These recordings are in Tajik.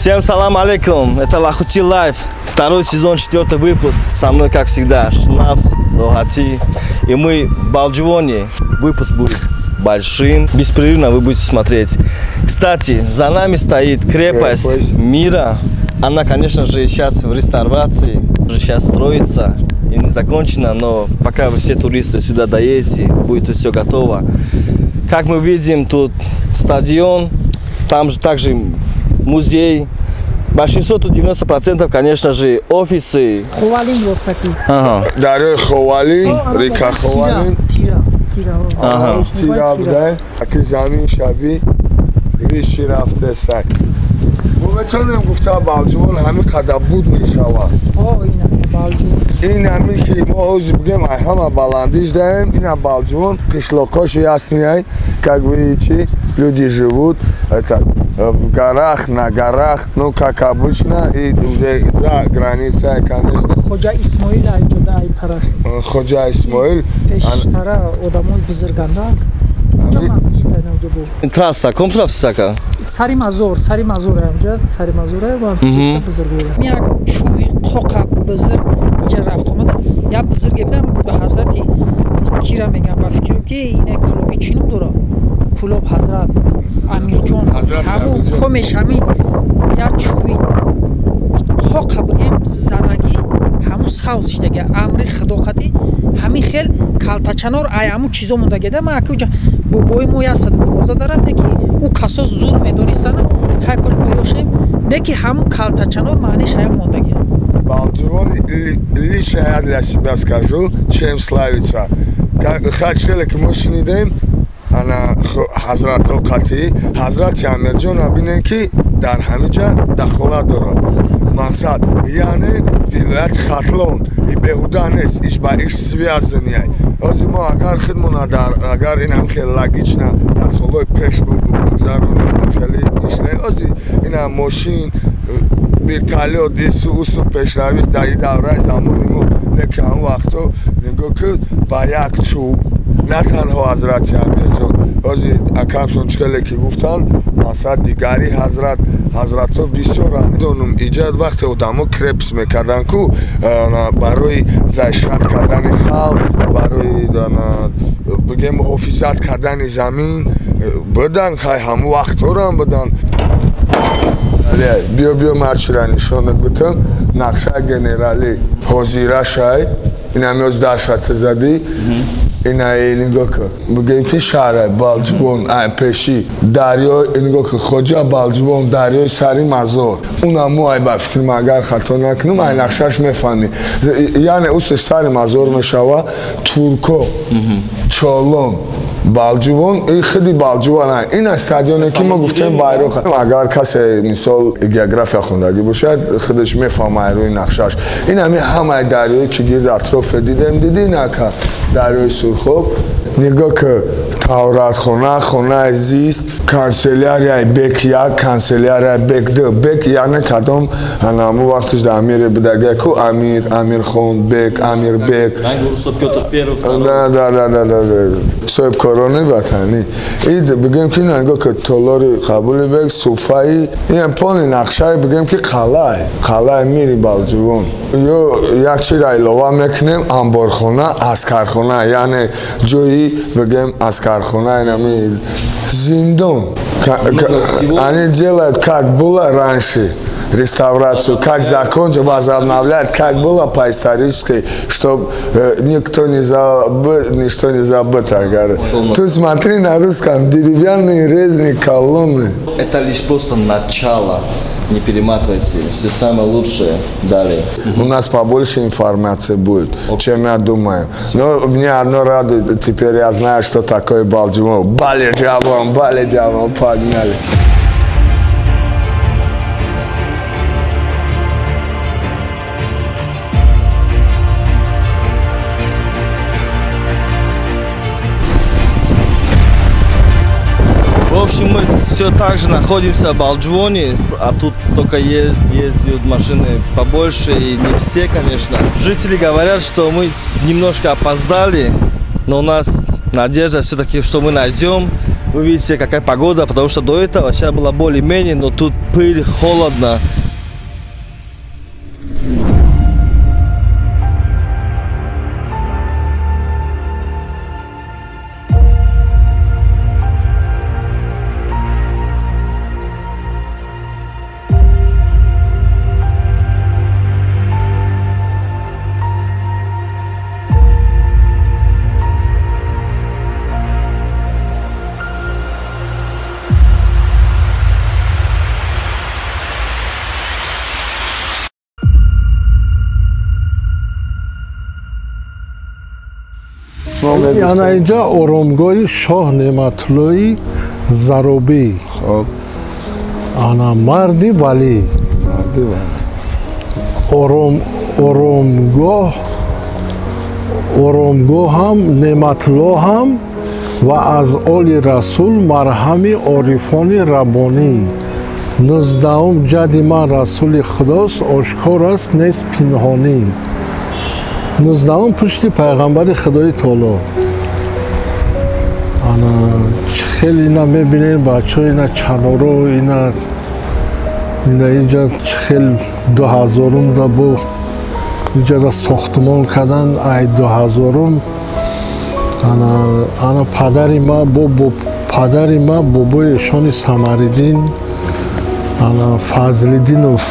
Всем салам алейкум, это Лахути Лайф, второй сезон, 4-й выпуск. Со мной, как всегда, Шнапс, Рохати. И мы в Балджувоне. Выпуск будет большим, беспрерывно вы будете смотреть. Кстати, за нами стоит крепость мира. Она, конечно же, сейчас в реставрации, уже сейчас строится и не закончена, но пока вы все туристы сюда доедете, будет все готово. Как мы видим, тут стадион, там же также музей. Большинство тут 90%, конечно же, офисы. Ага. Дарья Ховалин, река Ховалин. Ага. Тира, замин шаби, виши рафтесак. Метавонем гуфта Балҷувон ҳамин қадар буд мешавад. Ин ҳамин ки мо ҳозир бигем ҳама баландиш даем, ина Балҷувон қишлоқош ясный, как видите, люди живут это, в горах, на горах, ну как обычно, и уже за границей, конечно. Ходжа Исмоил айҷода ай параш. Ходжа Исмоил. Пештара одамои бузурганда. Трасса, ком трасса? Сари мазор амҷа, сари мазор ва бузург. Як чӯби қоқа бузург иҷа рафт омада, як бузург будам ба ҳазрати кира мегам, ба фикрам ки ина клуби чӣ ном дора? Клуб ҳазрат Амирҷон. Ҳамон комеш ҳами як чӯби қоқа бигем задагӣ, ҳамун савз шидаги, амри худоқадӣ, ҳамин хел калтачанор ай ҳамун чизо мондагида. Ман аки уҷа бобои мо 112 дарам, не ки ӯ касо зур медонистанд, хай кол мо ёшем, не ки ҳамун калтачанор маъниш ҳаям мондагиа. Балджувон лично я для себя скажу, чем славится. Хачхеле ки мо шунидем, ана ҳазрато қатъӣ, ҳазрати Амирҷон бинем ки дар ҳамин ҷа дахолат дорад. Мақсад, яъне вилояти Хатлон и беҳуда нест, иш ба иш связанный. Ҳозир мо агар худмона агар инам хеле логично дар солҳои пеш бигзаронем, хеле иш не. Ҳозир ина мошин, вертолёт, ису усу пешравӣ дар ин давраи замони мо, лекин ҳамон вақто нигоҳ кун ба як чӯб, на танҳо ҳазрати Амирҷон, ҳозир акамшон чӣ хеле ки гуфтанд, масалан дигари ҳазратҳо бисёранд. Медонам иҷа вақте одамо крепс мекарданд ку барои зайшат кардани халқ, барои бигем муҳофизат кардани замин буданд, хай ҳамон вақтҳорам буданд. Биё биё ман чира нишонат битам, нақшаи генералӣ ҳозирашай, инам ёз даҳшата задӣ. Ина нигоҳ кун, бигем ки шаҳр Балҷувон пеши дарё, нигоҳ кун Хоҷа Балҷувон дарёи сари мазор. Унам мо ай ба фикрам агар хато накунам, ай нақшаш мефаҳмӣ. Яъне усш сари мазор мешава, турко, чолон, Балҷувон, и худи Балҷувон. Ина стадионе ки мо гуфтем байроқ. Агар касе мисол география хондагӣ бошад, худаш мефаҳмад рӯи нақшаш. Ин ҳами ҳамаи дарёе ки гирд атрофе дидем, дидӣ нака дарёи Сурхоб. Нигоҳ ки Тавратхона, хонаи зист, канселярияи бек як, канселярияи бек ду. Бек яъне кадом ҳамон вақташ дар амире будагия ку амир, Амирхон, бек, Амирбек. Да, да, да, да, да. Соҳибкорони ватанӣ. Ид бигем ки нигоҳ ки толори қабули бек, суфаи, ин полни нақшаи бигем ки қалай, қалаи мири Балҷувон. Ё як чизро илова мекунем, амборхона, аскархона, яъне ҷои бигем аскархона, инами зиндон. Они делают как было раньше, реставрацию, как закончим, возобновлять, как было по исторической, чтобы никто не забыл, ничто не забыто. Тут смотри на русском, деревянные резные колонны. Это лишь просто начало. Не перематывайте, все самое лучшее далее. У нас побольше информации будет, чем я думаю. Но мне одно радует, теперь я знаю, что такое Балджувон. Бали джавон, погнали. В общем, мы все так же находимся в Балджувоне, а тут только ездят машины побольше, и не все, конечно. Жители говорят, что мы немножко опоздали, но у нас надежда все-таки, что мы найдем Вы видите, какая погода, потому что до этого сейчас было более-менее, но тут пыль, холодно. Ана инҷа оромгоҳи шоҳ Неъматуллои Заробӣ. Ана марди валӣ. Оромгоҳам Неъматуллоҳам ва аз оли расул марҳами орифони раббонӣ. 19-ум ҷадди ман расули худост, ошкор аст, нест пинҳонӣ. 19-ум пушти пайғамбари Худои Таоло. Ана хеле ина мебинем бачаҳо, ина чаноро, ина инҷа хел 2000-ум да бо инҷа сохтмон кардан, ай 2000-ум. Ана падари ма бо падари ма бобои эшони Самариддин, ана Фазлиддинов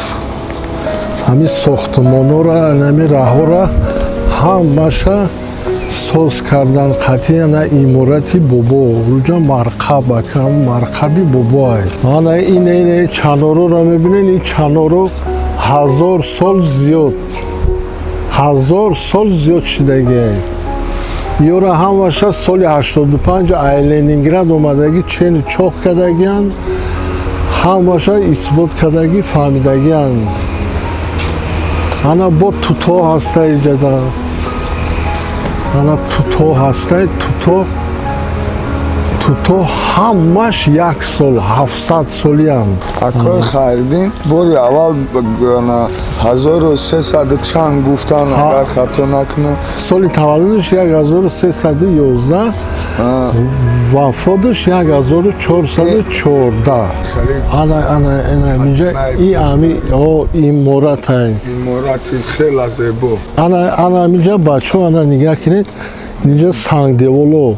ҳамин сохтмонора, ҳамин раҳора ҳамаша соз кардан қатъи ана иморати бобо. Рӯҷа марқаб, акам марқаби бобоай. Ана ин чанорора мебинед, ин чаноро 1000 сол зиёд, 1000 сол зиёд шидагиай. Ёра ҳамаша соли 85 ай Ленинград омадагӣ чени чоқ кардагианд, ҳамаша исбот кардагӣ, фаҳмидагианд. Ана бо туто ҳаста иҷада. Ана туто ҳаста, туто ҳамаш 1 сол, 700 солианд. Акои Хайриддин бори аввал 1300 чанд гуфтан, агар хато накунам. Соли таваллудаш 1311, вафоташ 1414. Ана ана ана инҷа и ами о иморатай. Иморати хеле зебо. Ана ана инҷа бачаҳо ана нигоҳ кунед, инҷа сангдеволо.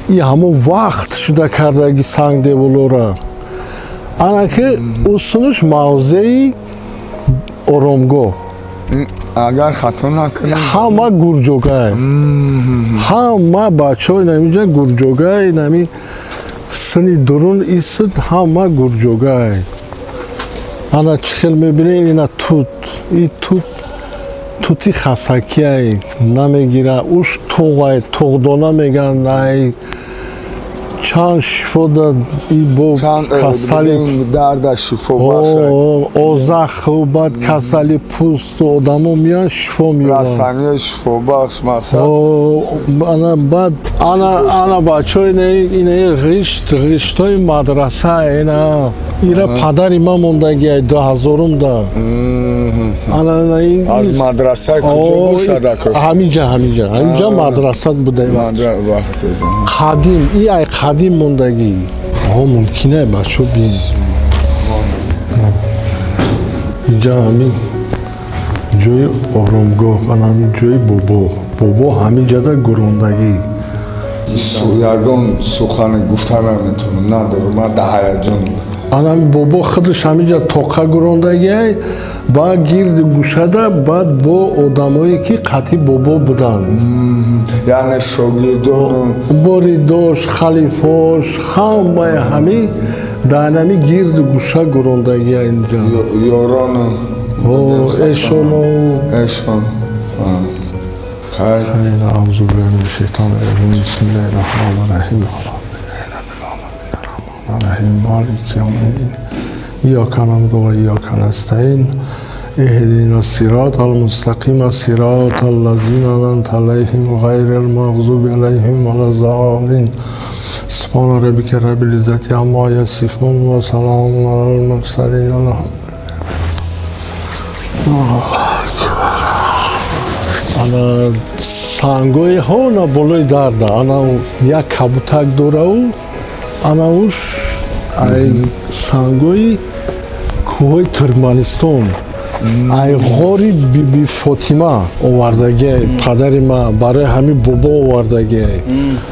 И ҳамон вақт шуда кардаги сангдеволора. Ана ки усунуш мавзеи оромгоҳ. Агар хато накунам, ҳама гурҷогай. Ҳама бачаҳо инаминҷа гурҷогай, инами сини дурун исд ҳама гурҷогай. Ана чӣ хел мебинед, ина тут, и тут тути хасакиай намегира, уш туғай, туғдона меган, ай чанд шифо да и бо касали дарда шифо бахшад. Озах баъд касали пӯсту одамо меянд, шифо меёбанд. Растаниҳои шифобахш мақсад. Ана баъд ана бачаҳо ина ғишт, ғиштҳои мадраса, ина ира падари ман мондагиай 2000-ум да. Аз мадраса куҷо бошад акош? Ҳаминҷа, ҳаминҷа, ҳаминҷа мадраса буда. Қадим, и ай қадим мондагӣ. Ҳо мумкин е бачаҳо бин. Инҷа ҳамин ҷои оромгоҳ, ана ҳамин ҷои бобо. Бобо ҳамин ҷада гурондагӣ. Ягон сухане гуфта наметавонам, надорам, ман дар ҳаяҷонам. Ана бобо худаш ҳаминҷа тоқа гурондагиай, баъд гирди гӯшада, баъд бо одамое ки қатъи бобо буданд. Яъне шогирдону муридош, халифош, ҳамаи ҳамин дар ҳами гирди гӯша гурондагиай инҷа. Ёрону эшону эшон. Аъузу биллаҳи минаш шайтони раҷим. Бисмиллаҳи раҳмони раҳим. Малики явмиддин. Iyyoka na'budu va iyyaka nasta'in. Ihdinas siratal mustaqim, siratal ladzina an'amta alayhim ghayril maghdubi alayhim waladdallin. Subhana rabbika rabbil izzati amma yasifun va salamun alal mursalin. Ана сангои ҳона болои дарда, ана як кабутак дорау. Анауш ай сангои кӯҳои Туркманистон, ай ғори Биби Фотима овардагиай, падари ма барои ҳамин бобо овардагиай.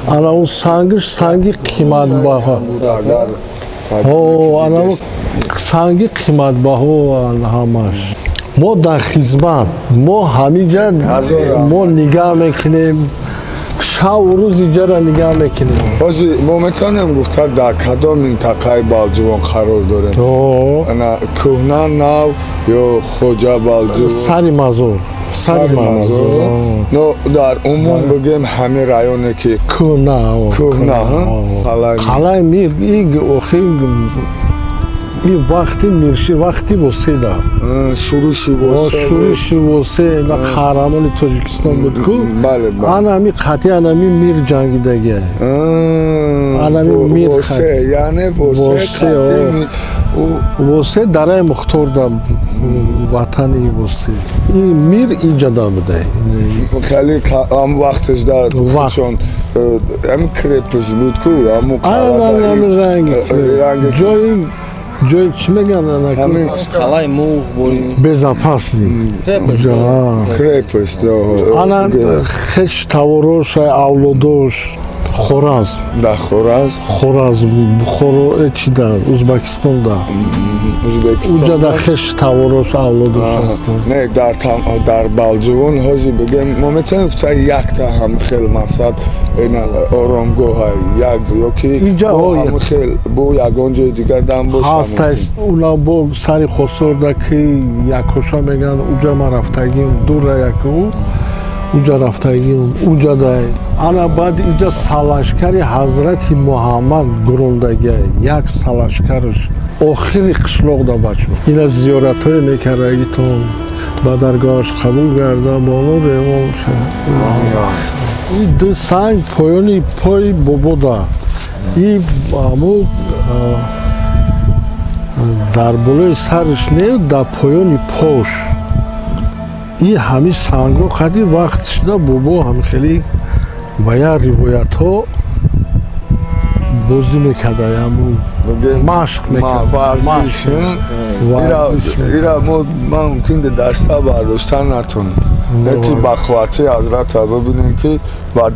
Ана он сангиш санги қиматбаҳо. Ана он санги қиматбаҳо ҳамаш. Мо дар хизмат, мо ҳамиҷа мо нигаҳ мекунем, шаву рӯз иҷара нигаҳ мекунем. Ҳозир мо метавонем гуфта дар кадом минтақаи Балҷувон қарор дорем? Кӯҳна, нав ё Хоҷа Балҷувон? Сари мазор. Сари мазор. Но дар умум бигем ҳамин районе ки кӯҳна, кӯҳна, қалаи Мир, охи ин вақти мирши, вақти Воседа. Шуруши Восе. Шуруши Восе, на қаҳрамони Тоҷикистон буд ку. Ана ҳами қатъи ана ҳами мир ҷангидагия. Ана ҳами мир Восе, яъне Восе қатъи Восе дараи Мухтор да ватани Восе. Ин мир иҷода буда. Хеле ҳам вақташ да чун ҳам крепость буд ку, ҳаму қалада ранги ҷои ҷои чӣ мегӯянд? Қалаи муғ бои безопасный крепость. Ана хеч таворош, авлодош Хоразм. Да, Хоразм. Хоразм, Бухоро, чи да, Узбекистон да. Узбекистон. Уҷа да хеш таворош, авлодош ҳастанд. Не, дар Балҷувон ҳозир бигем, мо метавонем гуфта якта ҳам хел мақсад ина оромгоҳ як ё ки ҳам хел бо ягон ҷои дигар дам бош. Ҳаст, уна бо сари Хосорда ки якоша мегӯянд, уҷа ма рафтагим, дура яку уҷа рафтагим, уҷа дай. Ана баъд иҷа салашкари Ҳазрати Муҳаммад гурондагиай, як салашкарш охири қишлоқ да бачо. Ина зиёратҳое мекардагитон ба даргоҳаш қабул гарда, боно ревон ша. И ду санг поёни пои бобода. И аму дар болои сарш не, дар поёни пош. И ҳамин сангҳо қади вақт шуда бобо ҳам хеле ва як ривоятҳо бозӣ мекарда, машқ мекард. Ира мо ман мумкин даста бардоштан натонем, лекин ба қуввати ҳазрата бибинем ки баъд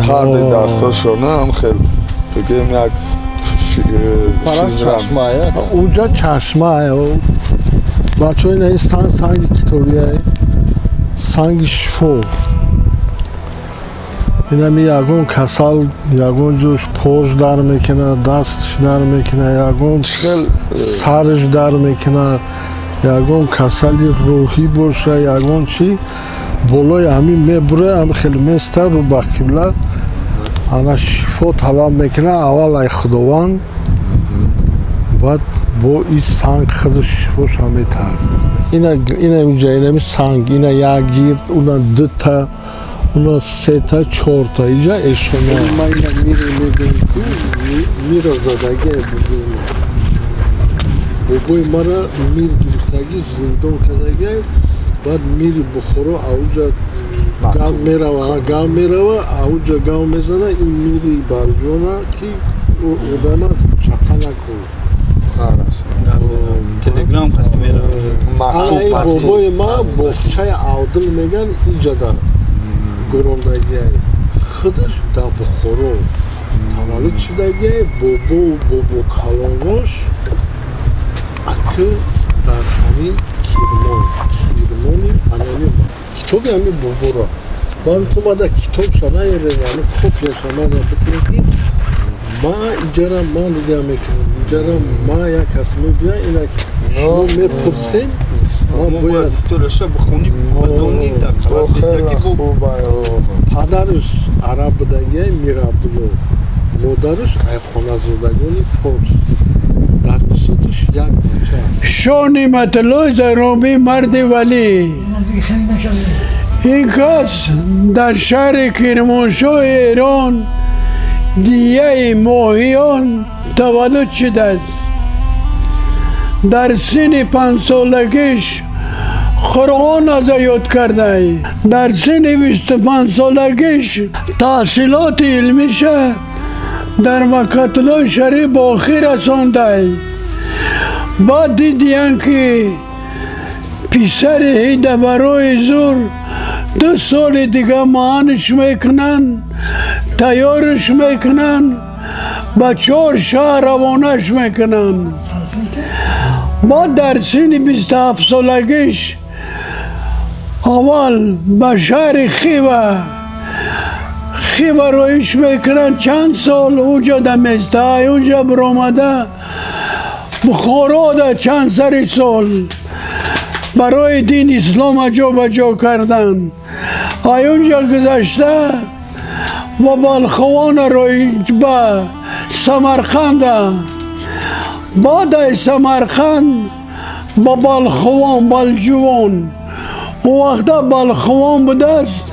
ҳар ду дастошон ҳам хел бигем як уҷа чашма. Бачаҳо, ина ин санги китобия, санги шифо. Инами ягон касал, ягон ҷош пош дар мекунад, дастш дар мекунад, ягон сарш дар мекунад, ягон касали рӯҳӣ боша, ягон чӣ болои ҳамин мебура, ҳам хеле места рӯ ба қибла, ана шифо талаб мекунад аввал ай Худованд, баъд бо ин санг худаш шифоша метаҳад. Ина инҷа инами санг, ина як гирд, уна дута, уна сета, чорта, инҷа эшона. Ма ина мире мегӯем ку мира задагия бобои ма. Бобои мара мир гирифтагӣ, зиндон кардагия, баъд мири Бухоро ауҷа гав мерава, гав мерава, ауҷа гав мезана, ин мири Балҷувона ки одама чақа накун. Телеграм қати мерава. Бобои ма боғчаи Авдил мегӯянд, инҷа гурондагиай, худаш дар Бухоро таваллуд шудагиай, бобову бобокалонош аки дар ҳамин Кирмон, Кирмони анами китоби ҳамин боборо ман тумада китобша наёрем, ҳами копияша мана бикунем ки ма иҷара ма нигаҳ мекунем, иҷара ма як кас мебиёя, ина шумо мепурсем. Бояд историяша бихонӣ, бидонӣ дар қалати бо падараш араб будагиай, Мир Абдулло, модараш айхоназодагони форс. Дар бисоташ як бача. Шони Маталлои Зароми марди валӣ. Ин кас дар шаҳри Кирмоншоҳи Эрон дияи моҳиён таваллуд шудааст. Дар синни панҷсолагиш Қуръон аз ёд кардай. Дар синни 25 солагиш таҳсилоти илмиша Дар Макатуллои Шариф ба охир расондай. Баъд дидиян ки писари ҳида барои зур 2 соли дига маъниш мекунанд, тайёрш мекунанд, ба 4 шаҳр равонаш мекунанд. Баъд дар синни 27 солагиш аввал ба шаҳри Хива роиш мекунанд, чанд сол уҷа даместа, уҷа биромада Бухорода чанд сари сол барои дин ислома ҷо ба ҷо карданд. Ай унҷа гузашта ва Балховона роиш ба Самарқанда, баъд ай Самарқанд ба Балховон, Балҷувон. О вақта Балховон будааст,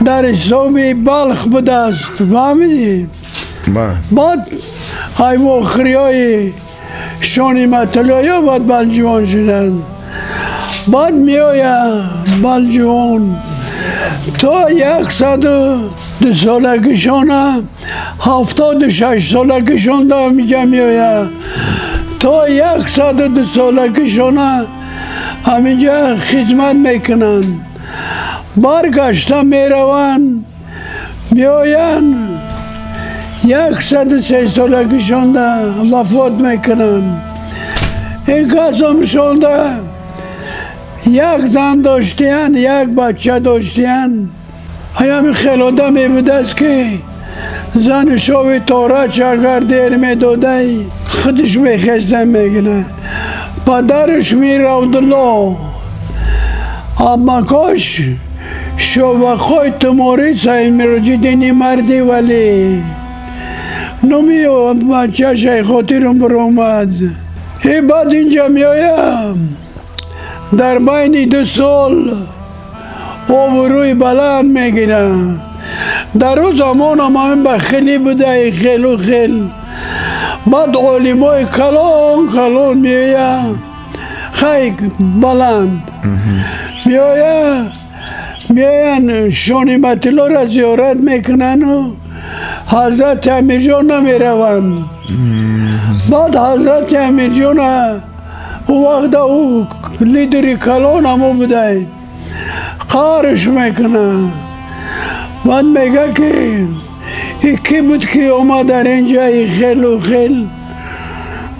дар ҳисоби Балх будааст, фаҳмидӣ? Баъд ай вохириҳои Шони Маталлоё баъд Балҷувон шуданд. Баъд меоя Балҷувон то 102 солагишона, 76 солагишонда ҳамиҷа меоя, то 102 солагишона ҳамиҷа хизмат мекунанд. Баргашта мераванд, меоянд, 103 солагишонда вафот мекунанд. Ин касомшонда як зан доштиян, як бача доштиян. Аями хел одаме будааст ки зани шови торач агар дер медодай, худаш мехезда мегирад. Падараш Мир Абдулло, амакош шовақои туморӣ Саидмироҷиддини марди валӣ. Номи бачааш хотирам биромад. И баъд инҷа меоям, дар байни 2 сол обрӯи баланд мегирам. Дар ӯ замонам ҳамин ба хелӣ будаи хелу хел. Баъд олимои калон калон меоя, хай баланд меоя, меоян Шони Матиллоро зиёрат мекунану Ҳазрати Амирҷон намераванд. Баъд Ҳазрати Амирҷона ӯ вақта ӯ лидери калон ҳамо будай, қарш мекунад. Баъд мега ки и ки буд ки омад дар инҷа и хелу хел,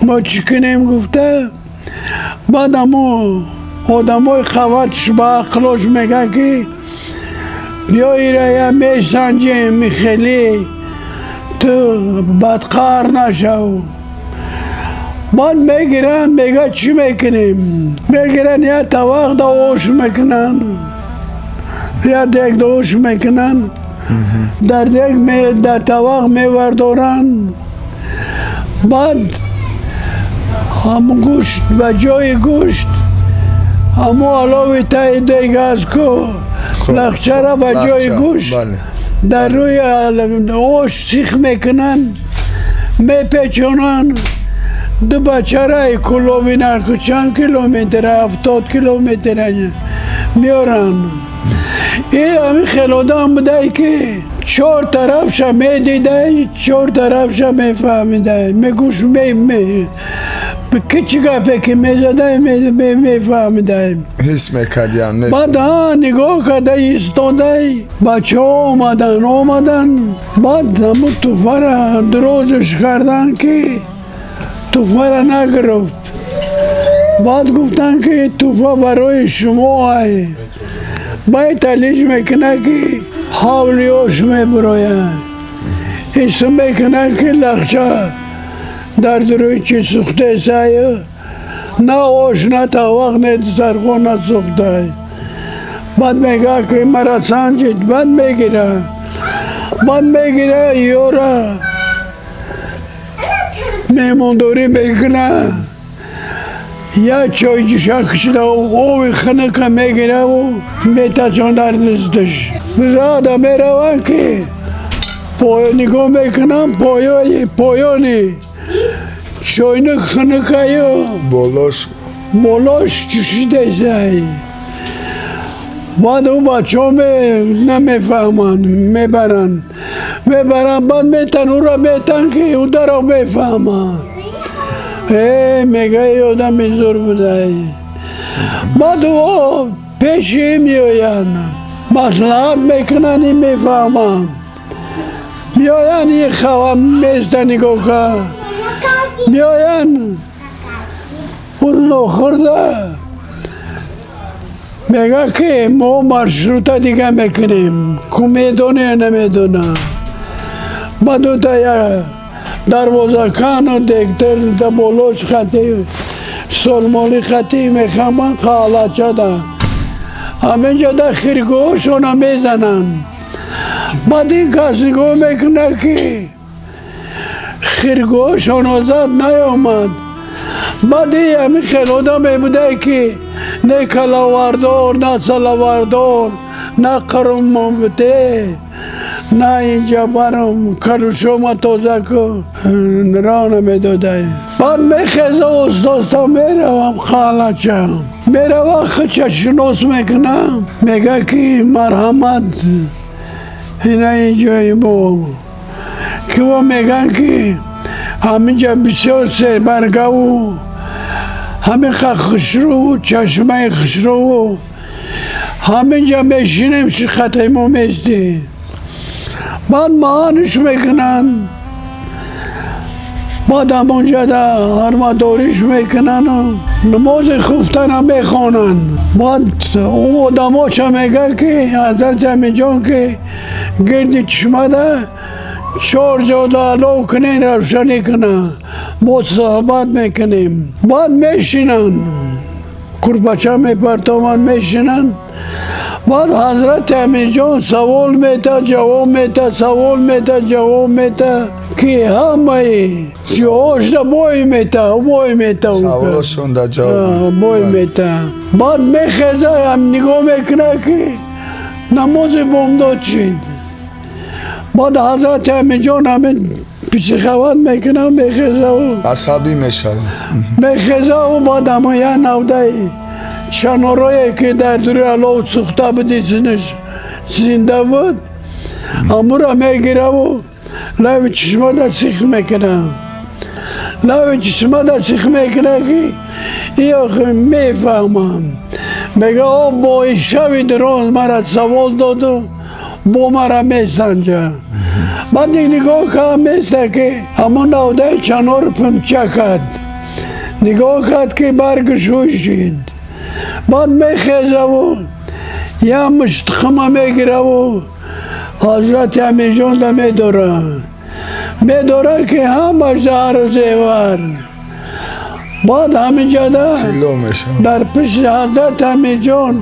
мо чӣ кунем гуфта. Баъд ҳамо одамои қаватш ба ақлош мега ки биё ирая месанҷем, хеле ту бадқар нашав. Баъд мегиранд, мега чӣ мекунем? Мегиранд як тавақ да ош мекунанд, як дег да ош мекунанд, дар дег дар тавақ мевардоранд. Баъд ҳам гӯшт ба ҷои гӯшт ҳамо алови таи дег аст ку лахчара ба ҷои гӯшт дар рӯи ош сих мекунанд, мепечонанд. 2 бачараи кулобина чанд километра, 70 километра меоранд. И ҳамин хел одам будай ки 4 тарафша медидай, 4 тарафша мефаҳмидай. Мегӯш ки чӣ гапе ки мезадай мефаҳмидай. Ҳис мекардиян. Баъд нигоҳ карда истодай, бачаҳо омадан. Баъд ҳамун туфара дурозш кардан ки туфара нагирифт. Баъд гуфтанд ки туфа барои шумо ай. Баъд талиш мекунад ки ҳавлиёш мебирояд. Исм мекунад ки лахча дар рӯи чӣ сӯхтесай, на ош, на тавақ, не дастархон насӯхтай. Баъд мегӯяд ки мара санҷид, баъд мегира. Баъд мегира ёра меҳмондорӣ мекунад. Як чой ҷӯшак шуда ови хунука мегираву метачон дар дасташ. Рада мераванд ки нигоҳ мекунам поёни чойник хунукаю болош ҷӯшидесай. Баъд ӯ бачаҳо намефаҳманд, мебаранд. Мебаранд, баъд метан, ӯро метан ки ӯ даро мефаҳмад. Мега эй одами зур будай. Баъд ӯ пеши меоянд, маслиҳат мекунанд, ин мефаҳманд. Меоянд, ин хавам места нигоҳ кар. Меоянд, ӯро хӯрда мега ки мо маршрута дига мекунем, ку медона ё намедона. Баъд ӯта як дарвозакану дектор да болош хати солмоли хати мехаманд қалачада. Ҳаминҷода хиргоҳошона мезананд. Баъд ин кас нигоҳ мекунад ки хиргоҳошон озад наёмад. Баъд ҳамин хел одаме буда ки не калавардор, на салавардор, на қарумбте, на инҷа барам карушома тоза кун, роҳ намедодай. Баъд мехеза оста-оста меравам қалача. Мерава хича шинос мекунам, мега ки марҳамат, ина инҷои мо. Ки во меган ки ҳаминҷа бисёр сербаргаву ҳамин хушрӯву чашмаи хушрӯву ҳаминҷа мешинем, шиқатаи мо местӣ. Баъд маъаниш мекунанд, баъд ҳамонҷада ҳармадориш мекунану намози хуфтана мехонанд. Баъд ӯ одамоша мегӯяд ки ҳазрати Аминҷон ки гирди чишмада чор ҷода алов кунен, равшанӣ кунанд, мо суҳбат мекунем. Баъд мешинанд, курпача мепартоманд, мешинанд. Баъд ҳазрати Аминҷон савол мета, ҷавоб мета, савол мета, ҷавоб мета, ки ҳамаи ҷоҳошда бой мета, бой мета. Саволошонда ҷавоб бой мета. Баъд мехеза, нигоҳ мекунад ки намози бомдод шид. Баъд ҳазрати Аминҷон ҳамин психоват мекунад, мехезаву асабӣ мешавад. Мехезаву баъд ҳама як навдаи чанорое ки дар дури алов сӯхта буди, синаш зинда буд, ҳамура мегираву лави чишмада сих мекунад. Лави чишмада сих мекунад ки иохи мефаҳмам. Мега о бо шави дароз мара савол доду, бо мара месанҷа. Баъд нигоҳ кард, места ки ҳамон навдаи чанор пунча кард. Нигоҳ кард ки баргаш ҳушид. Баъд мехезаву як муштхима мегираву ҳазрати Аминҷонда медора. Медора ки ҳамаш заҳру зевар. Баъд ҳаминҷода дар пишти ҳазрати Аминҷон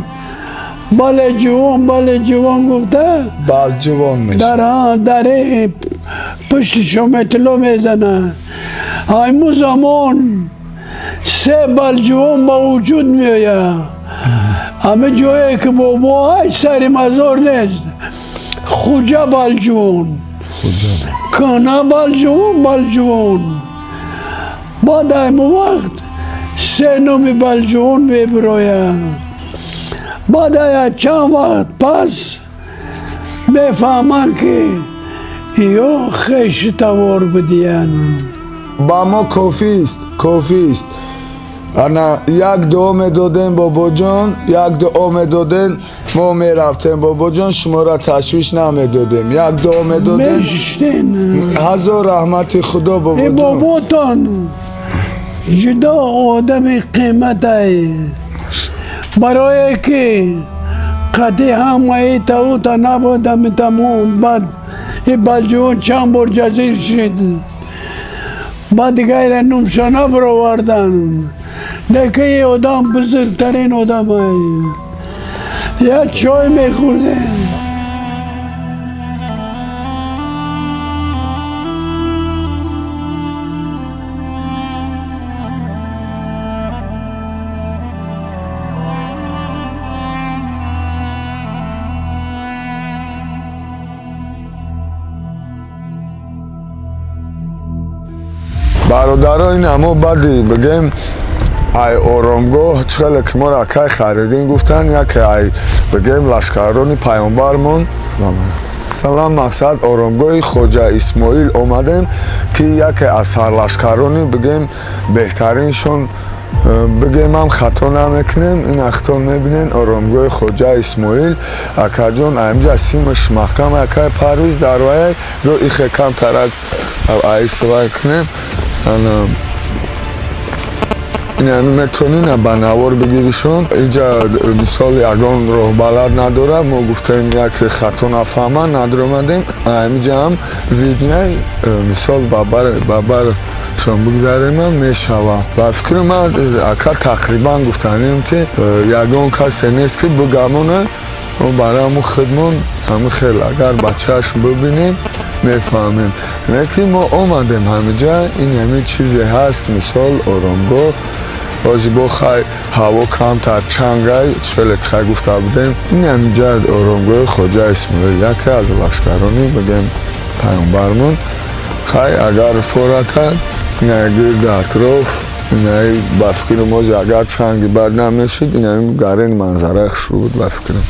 бале ҷувон, бале ҷувон гуфта балҷувон мешавад. Дар пишти шометило мезанад. Ҳамун замон се балҷувон ба вуҷуд меояд. Ҳамин ҷое ки бобо ҳаст сари мазор нест. Хуҷа балҷувон, кана балҷувон, балҷувон. Баъд ҳамун вақт се номи балҷувон мебирояд. Баъд як чанд вақт пас мефаҳманд ки ё хеши тавор будиянд. Ба мо кофист, кофист. Ана як дуо медодем бобоҷон, як дуо медодем, мо мерафтем бобоҷон, шуморо ташвиш намедодем. Як дуо медодем. Мешиштем. Ҳазор раҳмати Худо бобоҷон. Боботон ҷудо одами қиматай. Барое ки қади ҳамаи тавута набудам тамом. Баъд и балҷувон чанд бор ҷазир шид. Баъд дигайра нумшона баровардан. Лекин и одам бузургтарин одамай. Як чой мехӯрдем. Бародаро, ин ҳамо баъди бигем Ай оромгоҳ чӣ хеле ки моро акай Харидин гуфтанд, яке ай бигем лашкарони паёмбармон. Салам, мақсад оромгоҳи Хоҷа Исмоил омадем, ки яке аз сарлашкарони бигем беҳтариншон бигемам хато намекунем. Ин ахтон мебинен, оромгоҳи Хоҷа Исмоил. Акаҷон, аимҷа симаш маҳкам, акай Парвиз дар вай ё ихе камтарак айсвай кунем. Ин метонина ба навор бигиришон. Иҷа мисол ягон роҳбалад надорад. Мо гуфтем, як хато нафаҳман, надромадем. Ҳамиҷаам видняй, мисол бабаршон бигзаремам мешава. Ба фикри ман, ака, тақрибан гуфтанем, ки ягон касе нест, ки бигамона. Мо барои ҳамун худмон ҳамин хел агар ба чашм бибинем, мефаҳмем. Не ки мо омадем ҳамиҷа, ин ҳамин чизе ҳаст, мисол оромгоҳ. Ҳозир бо хай ҳаво камтар чангай, хеле хай гуфта будем. Ин ҳамиҷа оромгоҳи Хоҷа Исмоил, яке аз лашкарони бигем паёмбармон. Хай, агар фората ина гирди атроф инаи, ба фикри мо, агар чанги бад намешид, ин ҳамин гарени манзараи хушрӯ буд, ба фикрам.